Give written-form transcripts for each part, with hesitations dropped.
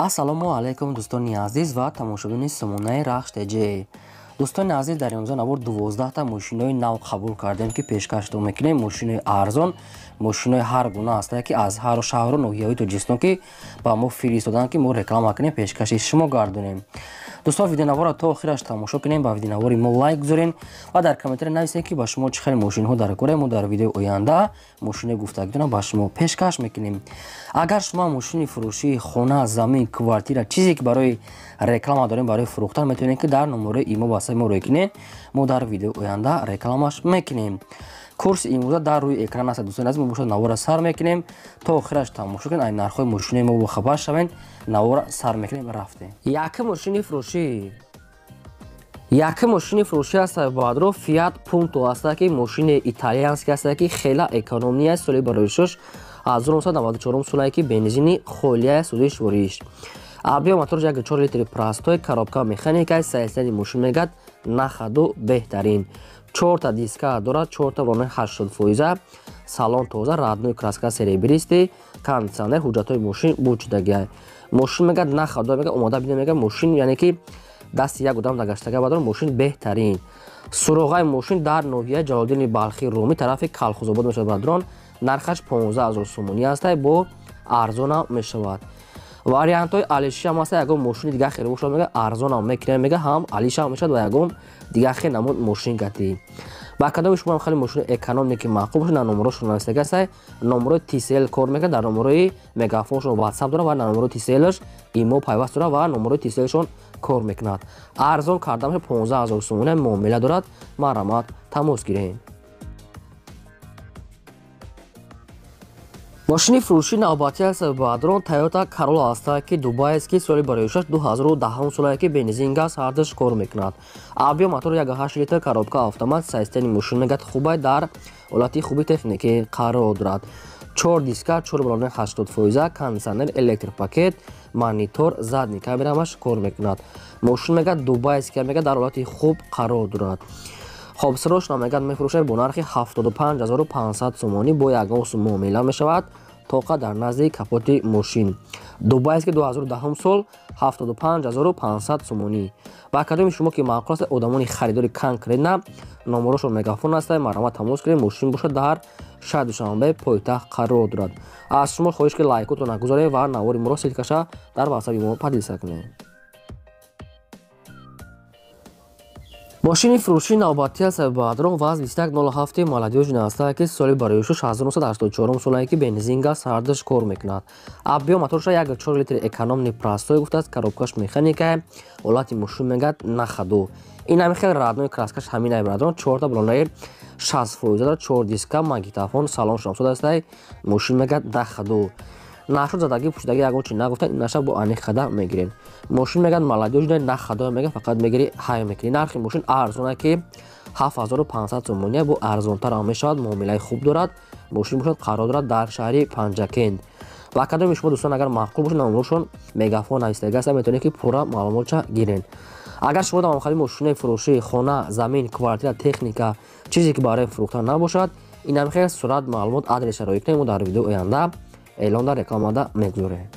Ассалому алайкум дӯстони азиз ва тамошобини сомонаи Рахш ТЖ. Дӯстони азиз, дар имрӯза навор 12та мошинои нав қабул кардем, ки пешкаштон мекунем. Мошинои арзон, мошинои ҳар гуна ҳастанд, ки аз ҳар шаҳру ноҳияҳои Тоҷикистон ки ба мо фиристоданд, ки мо реклама кунем, пешкаши шумо гардонем. Дӯстон, видеонаворро то охираш тамошо кунем, ба видеонавори мо лайк гузорен ва дар комментария нависед, ки ба шумо чӣ хел мошинҳо дар кора. Мо дар видеои оянда мошинои гуфтагитонро ба шумо пешкаш мекунем. Агар шумо мошини фурӯшии хона, замин, квартира, чизе ки барои реклама дорем, барои фурӯхтан, метавонед, ки дар номерои имо васаи мо рӯй кунед. Мо дар видеои оянда рекламаш мекунем. Курси имрӯза дар рӯи экран аст. Дӯстони азиз, мо бошад навора сар мекунем, то охираш тамошо кунед, ай нархҳои мошинои мо бохабар шавед. Навора сар мекунем, рафтем. Якум мошини фурӯшӣ, якум мошини фурӯшӣ аст баъдро Fiat Punto аст, ки мошини италиянский аст, ки хела экономӣ аст. Соли барои 1994 солае, ки бензини холия, сӯзиш вориш. Объём моторш 1,4 литри простой, коробка механика. Состояние мошин мегад на ходу беҳтарин. Чорта диска дорад, чорта рони 80%, салон тоза, родной краска серебристый, кондиционер, ҳуҷҷатҳои мошин бучидагиай. Мошин мегад на ходу, мегад омода бина, мегад мошин, яъне ки дасти як одам дагаштага бадор, мошин беҳтарин. Суроғаи мошин дар ноҳияи Ҷалолиддини Балхӣ, Румӣ, тарафи Калхузобод мешавад. Бадрон, нархаш 15 000 сомонӣ ҳастай, бо арзонам мешавад. Вариантҳои алишиам ҳаста, ягон мошини дига хел бошад, мега арзонам мекунем, мега ҳам алишам мешавад ва ягон дига хел намуд мошин гатӣ. Ба кадоми шумо хеле мошини экономӣ ки маъқул бошад, на номерошон навистага ҳастай. Номерои TCL кор мекунад, дар номерои мегафоншон WhatsApp дорад ва номерои TCL-ш имо пайваст дорад ва номерои TCL-шон кор мекунад. Арзон карда мешавад, 15 000 сомонӣ муомила дорад. Марҳамат, тамос гирем. Мошини фурӯшии навбатӣ аст баъдрон Toyota Corolla аст, ки дубайский, соли бароишаш 2010 солае, ки бензин, газ ҳардуш кор мекунад. Объём мотор 1,8 литр, коробка автомат. Состояние мошин мегад хубай, дар ҳолати хуби техникӣ қарор дорад. Чор диска, чор балони 80%, кондиционер, электропакет, монитор, задний камера ҳамаш кор мекунад. Мошин мегад дубайский, мегад дар ҳолати хуб қарор дорад. Хоб, срочно мегад мефурӯшад бо нархи 75 500 сомонӣ, бо ягон сум муомила мешавад. Тоқа дар назди капоти мошин, дубайский, 2010 сол, 75 500 сомонӣ. Ба кадоми шумо ки маъқул аст, одамони харидори конкретно, номерошон мегафон аст, марҳамат, тамос кунед. Мошин бошад дар шаҳри Душанбе, пойтахт қарор дорад. Аз шумо хоҳиш, ки лайкотро нагузоред ва навори моро ссылка ша дар ватсаби мо поделиться кунед. Мошини фурӯшии навбатӣ аст баъдрон ВАЗ 2107 молодёжный аст, ки соли бароишуш 1984 солае, ки бензин, газ ҳардуш кор мекунад. Объём моторша 1,4 литри экономный простой гуфтааст, коробкаш механика. Ҳолати мошин мегад на ходу. Ин ҳами хел родной краска ш ҳаминай бадрон, чорта балонаи 60% дорад, чор диска, магнитофон, салон шамсод астай. Мошин мегад на ходу. Нашуд задагӣ, пӯшидагӣ ягон чи нагуфта, ин наша бо аниқ хада мегирем. Мошин мегад молодёжный, на ходу, мега фақат мегири, ҳай мекунӣ. Нархи мошин арзона, ки 7500 сомония, бо арзонтар мешавад, муомилаи хуб дорад. Мошин бошад қарор дорад дар шаҳри Панҷакент. Ба кадоми шумо, дӯстон, агар маъқул бошад, номерошон мегафон навистага аст, метавонед, ки пурра маълумотша гиред. Агар шумо давомхари мошинаи фурӯшии хона, замин, квартира, техника, чизе ки барои фурӯхтан набошад, ин ҳамихел сурат, маълумот, адреса роӣ кунед, мо дар видеои оянда эълон дар рекламада мегузорем.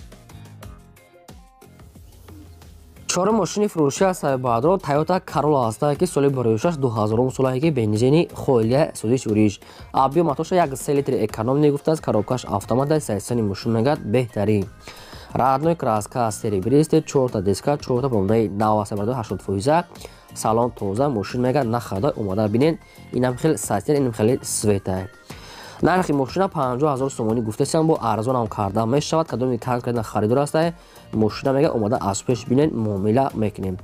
Чорум мошини фурӯшӣ аст баъдро Toyota Corolla аст, ки соли бароишаш 2000 солае, ки бензини холия, сӯзиш уриш. Объём моторша 1,3 литри экономный гуфтааст, коробкаш автомат аст. Состояние мошин мегад беҳтарин, родной краска серебристый, чорта диска, чорта балонаи нав аст, 80%, салон тоза. Мошин мегад на ходу, омада бинед. Инам хел состояние, инам хеле света. Нархи мошина 50 000 сомонӣ гуфтасиам, бо арзонам карда мешавад. Кадоми конкретно харидор астае, мошина мега омада аз пеш бинед, муомила мекунем.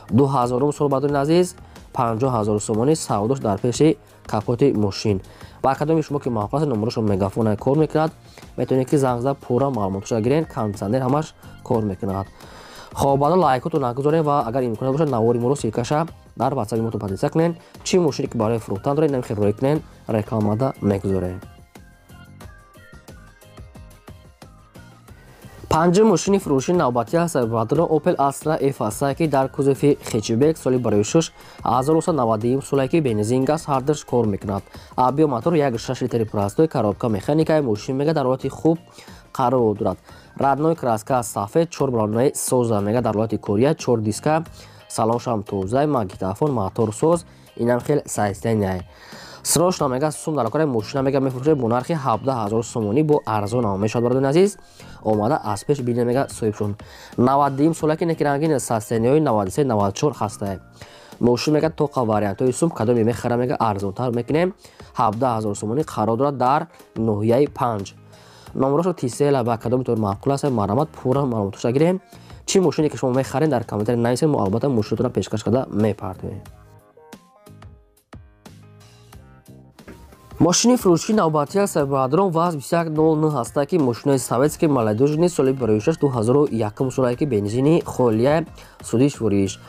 2000-ум сол, бадони азиз, 50 000 сомонӣ савдош дар пеши капоти мошин. Ба кадоми шумо ки маъқул аст, номерошон мегафона кор мекунад, метавонед, ки занг зада пурра маълумоташро гиред. Кондиционер ҳамаш кор мекунад. Хоб, баъдо лайкотро нагузоред ва агар имконият бошад, навори моро ссылка ша дар ватсаби мо поделиться кунед. Чӣ мошине ки барои фурӯхтан доред, инам хел рӯй кунед, рекламада мегузорем. Панҷум мошини фурӯшии навбатӣ аст баъдро Opel Astra F аст, ки дар кузови хэтчбек, соли бароишуш 1991 солае, ки бензин, газ ҳардуш кор мекунад. Объём мотор 1,6 литри простой, коробка механика. Мошин мега дар ҳолати хуб қарор дорад. Родной краска сафед, 4 баллонаи соза мега дар ҳолати кория, 4 диска, салоншам тоза, магнитофон, мотор соз, инам хел состояние. Срочно мега сум дар кораи мошина мега мефурӯшад бо нархи 17000 сомонӣ бо арзон мешавад бародарони азиз. Омада аз пеш бинед мега соҳибшон. 92 сола ки неки рангин состояниеҳои 93 94 ҳастае. Мошин мега тоқа вариантҳои сум кадоме мехара мега арзонтар мекунем. 17000 сомонӣ қарор дорад дар ноҳияи 5. Номерошо тисела ба кадомитон маъқул аст, марҳамат пурра маълумотоша гирем. Чӣ мошине ки шумо мехаред дар комментария нависед, мо албатта мошинатонро пешкаш карда мепартоем. Мошини фурӯшии навбатӣ аст бародарон ВАЗ 2109 ҳаста ки мошинои советский молодёжный соли 2006 2001 солае ки бензини холия судиш фуриш.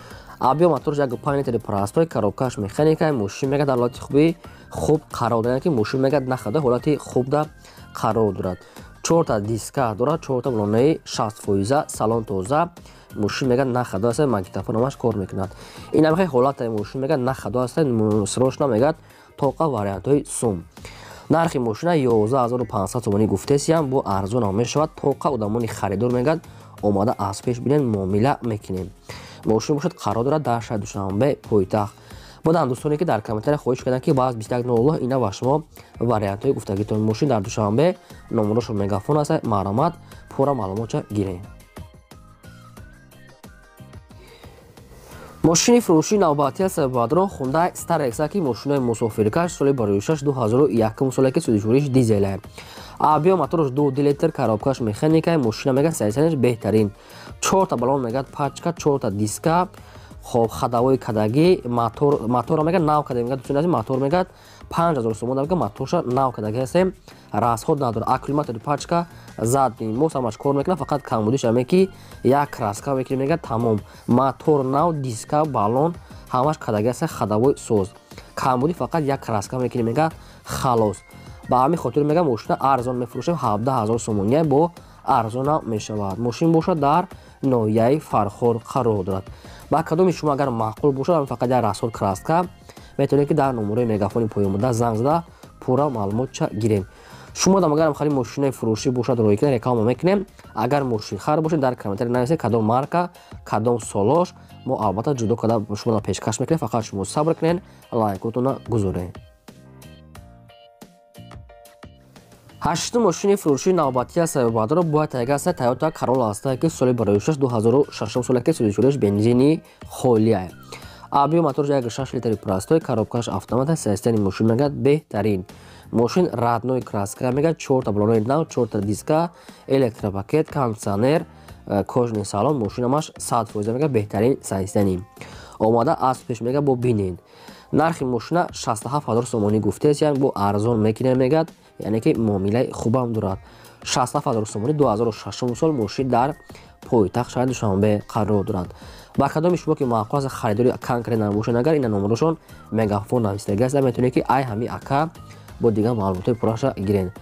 Объем моторш 1.5 литри простой, коробкаш механика, мошин мега дар ҳолати хуби хуб қарор дорад, ки мошин мега нахада ҳолати хубда қарор дорад. 4та диска дорад, 4та баллонаи 60%, салон тоза, мошин мега нахадо аст, магнитофон ҳамаш кор мекунад. Ин ҳамихел ҳолате мошин мега нахадо аст, срочно мегад тоқа вариантҳои сум. Нархи мошина 11500 сомонӣ гуфтесиям бо арзон мешавад, тоқа одамони харидор мегад омада аз пеш бинед муомила мекунем. Мошин бошад қарор дорад дар шаҳри Душанбе пойтахт. Буданд дӯстоне ки дар комментария хоҳиш карданд ки ВАЗ 2109 ина ба шумо вариантҳои гуфтагитон. Мошин дар Душанбе, номерошон мегафон аст, марҳамат пурра маълумотша гирем. Мошини фурӯшии навбатӣ аст бародарон Hyundai Starex ки мошинои мусофиркаш соли 2006 2001 соле ки судишуриш дизеле. Объем моторш 2 литр, коробкаш механика, мошина мега состояниеш беҳтарин. 4та баллон мегад пачка, 4та диска, хоб ходовой кадаги, мотор мега нав кадаги мегад, дӯстони азиз, мотор мегад 5000 сомон мега моторша нав кадаги ҳастем, расход надорад. Аккумулятори пачка, задний мост ҳамаш кор мекунад, фақат камбудиш ҳаме ки як краска мекунем мегад тамом. Мотор нав, диска, баллон ҳамаш кадаги ҳаст, ходовой соз. Камбуди фақат як краска мекунем мега халос. Ба ҳамин хотир мега мошина арзон мефурӯшем, 17000 сомония бо арзона мешавад. Мошин бошад дар ноҳияи Фархор қарор дорад. Ба кадоми шумо агар маъқул бошад, фақат як расход краска, метавонед ки дар номерои мегафони поёнбуда занг зада пурра маълумотча гирем. Шумо дам агарам хари мошинаи фурӯшӣ бошад рӯй кунед, реклама мекунем. Агар мошинхар бошед дар комментария нависед кадом марка, кадом солош, мо албатта ҷудо карда шуморо пешкаш мекунем. Фақат шумо сабр кунед, лайкотонро гузоред. Ҳаштум мошини фурӯшии навбатӣ аст бародарон бояд тайга аст Toyota Corolla аст ки соли 2006 2006 соле ки судишуриш бензини холия. Объем моторш 1.6 литри простой, коробкаш автомат аст, состояние мошин мегад беҳтарин. Мошин родной краска мегад, 4та баллонаи нав, 4та диска, электропакет, кондиционер, кожаный салон, мошинамаш 100% мегад беҳтарин состояние. Омада аз пеш мега бо бинед. Нархи мошина 67000 сомонӣ гуфтест, яъне бо арзон мекунем мегад, яъне ки муомилаи хубам дорад. 67000 сомонӣ 2006 сол мошин дар пойтахт шаҳри Душанбе қарор дорад. Ба кадоми шумо ки маъқул аст харидори конкрет набошед, агар ина номерошон мегафон навистагӣ аст, метавонед ки ай ҳами ака бо дигар маълумотҳои пурраша гиред.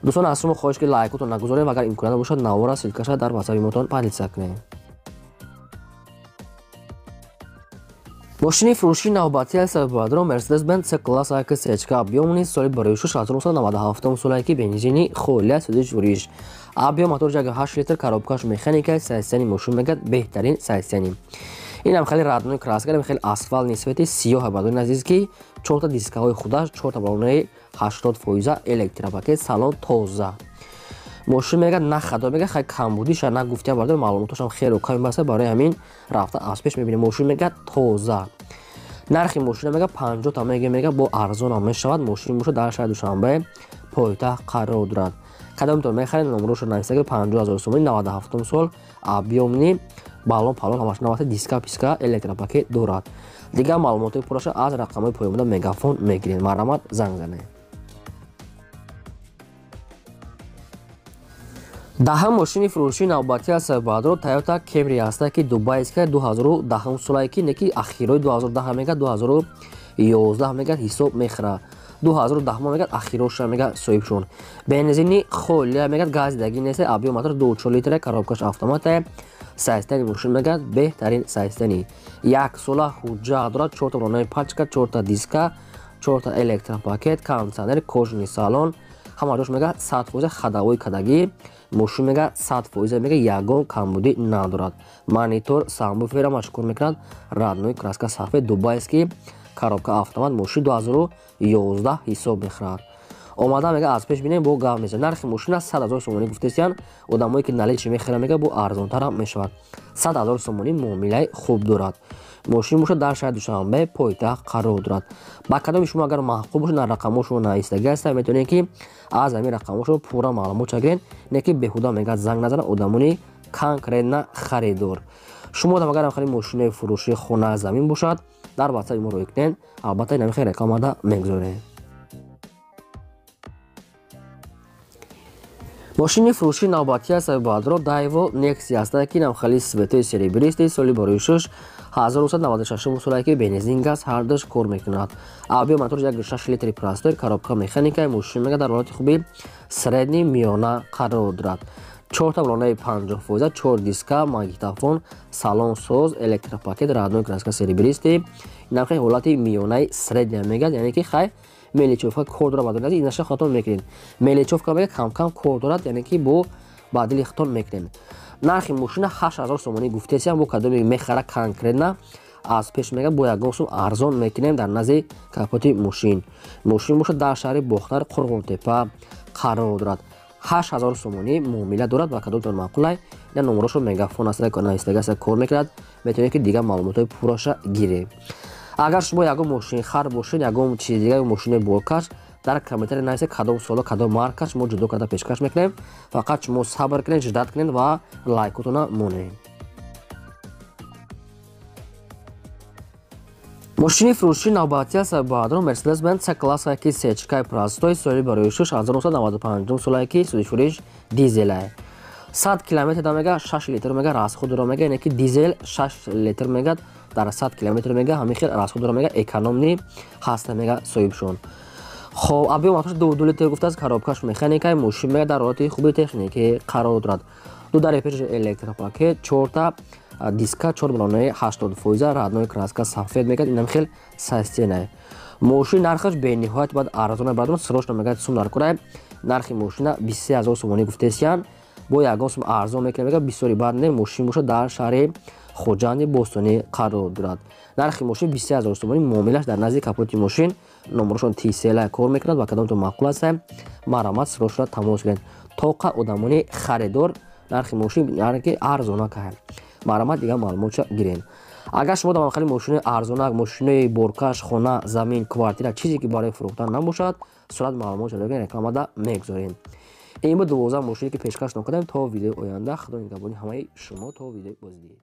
Дӯстон аз шумо хоҳиш ки лайкотон нагузоред ва агар имконият бошад навора ссылкаша дар ватсапи мотон поделиться кунед. Мошини фурӯшии навбатӣ аст бародарон Mercedes-Benz C-класс XHK объемни соли 2006 1997 соле ки бензини холия судиш фуриш. Объем мотор 1.8 литр, коробкаш механика, состояние мошин мегад беҳтарин состояние. Ин ҳам хеле родной краска, ин хеле асфалтный цвети сиёҳ бародарони азиз ки 4та дискаҳои худаш, 4та баллонаи 80% электропакет, салон тоза. Мошин мегад нахадо мегад, хай камбудиша нагуфтия бародар, маълумотошам хеле кам аст, барои ҳамин рафта аз пеш мебинем. Мошин мегад тоза. Нархи мошина мегад 50 та мега бо арзон мешавад. Мошин бошад дар шаҳри Душанбе пойтахт қарор дорад. Кадомтон мехаред номерошо нависагӣ 50000 сомонӣ 97 сол объемни баллон палон ҳамаш наваса диска писка электропакет дорад. Дигар маълумотҳои пурраша аз рақамҳои поёнбуда мегафон мегиред. Марҳамат занг занед. Даҳам мошини фурӯшии навбатӣ аст бародарон Toyota Camry аст ки дубайская 2010 солае ки неки ахирои 2010 мегад 2011 мегад ҳисоб мехӯрад. 2010 мегад ахироша мегад соҳибшон. Бензини холия мегад газидагӣ нест, объем мотор 2.4 литра, коробкаш автомат, состояние мошин мегад беҳтарин состояние. Як сола ҳуҷҷат дорад, 4та баллонаи пачка, 4та диска, 4та электропакет, кондиционер, кожаный салон, Ҳама ҷош мега 100% ходовой кадагӣ. Мошин мега 100% мега ягон камбудӣ надорад. Монитор, сабвуфер ҳамаш кор мекунад. Родной краска сафед, дубайский, коробка автомат, мошин 2011 ҳисоб мехӯрад. Омада мега аз пеш бинем, бо гап мезанад. Нархи мошина 100 000 сомонӣ гуфтесиян. Одамое ки наличный мехӯранд мега бо арзонтарам мешавад. 100 000 сомонӣ муомилаи хуб дорад. Мошин бошад дар шаҳри Душанбе пойтахт қарор дорад. Ба кадоми шумо агар маъқул бошад, дар рақамҳо шумо нависдагӣ ҳастанд, метавонед ки аз ҳамин рақамҳо шумо пурра маълумот гиред, не ки беҳуда мега занг назанад одамони конкретно харидор. Шумо одам агар хали мошинои фурӯши хона замин бошад, дар WhatsApp мо рӯй кунед, албатта ин ҳамин рекламада мегузорем. Мошини фурӯши навбатӣ аст баъдро Daewoo Nexia аст, ки навхали светои серебристый соли барои 1996 соле ки бензин газ ҳардуш кор мекунад. Объем мотор 1.6 литри простой, коробка механика, мошин мега дар ҳолати хуби средний миёна қарор дорад. 4 таблонаи 50%, 4 диска, магнитофон, салон соз, электропакет, родной краска серебристый. Инам хай ҳолати миёнаи средняя мегӯяд, яъне ки хай мелечовка кор дорад, баъд инаша худатон мекунед. Мелечовка мега кам-кам кор дорад, яъне ки бо ба дили худатон мекунед. Нархи мошина 8000 сомонӣ гуфтесиям, бо кадоме мехара конкретно аз пеш мега бо ягон сум арзон мекунем дар назди капоти мошин. Мошин бошад дар шаҳри Бохтар Қурғонтепа қарор дорад. 8000 сомонӣ муомила дорад. Ба кадомтон маъқулай, ина номерошо мегафон аст, навистагӣ кор мекунад, метавонед ки дигар маълумотҳои пурраша гиред. Агар шумо ягон мошинхар бошед, ягон чизи дигар, мошинои боркаш, дар комментария нависед кадом соло, кадом маркаш, мо ҷудо карда пешкаш мекунем. Фақат шумо сабр кунед, ждать кунед ва лайкотона монед. Мошини фурӯши навбатӣ аст баъдро Mercedes-Benz C-класса ки сечкаи простой соли барои 1995 соле ки судишуриш дизелае. 100 километр да мега 6 литр мега расход дора мега, яъне ки дизел 6 литр мега дар 100 километр мега ҳамин хел расход дора мега, экономный ҳаста мега соҳибшон. Хоб, объем мотор 2.2 литр гуфтааст, коробкаш механикаи, мошин мега дар ҳолати хуби техникӣ қарор дорад. Ду дари пешаш электропакет, 4 та диска, 4 балонаи 80%, родной краска сафед мегӯяд, инам хел састенае. Мошин нархаш бениҳоят бад арзона бардон, срочно мегӯяд сум наркунай. Нархи мошина 23000 сомонӣ гуфтесиян, бо ягон сум арзон мекунем мегӯяд, бисёри бад не. Мошин бошад дар шаҳри Хоҷанди бостонӣ қарор дорад. Нархи мошин 23000 сомонӣ, муомилаш дар назди капоти мошин, номерошон TCL кор мекунад. Ба кадомтон маъқул аст, марҳамат срочно тамос кунед. Тоқа одамони харидор нархи мошин яъне арзона каҳем. Марҳамат дигар маълумотша гирем. Агар шумо дар хали мошинои арзонак, мошинои боркаш, хона, замин, квартира, чизе ки барои фурӯхтан набошад, сурат маълумотша рекламада мегузорем. Ин буд 12 мошине ки пешкаш накардем. То видеои оянда, Худо нигаҳбони ҳамаи шумо, то видеои боздид.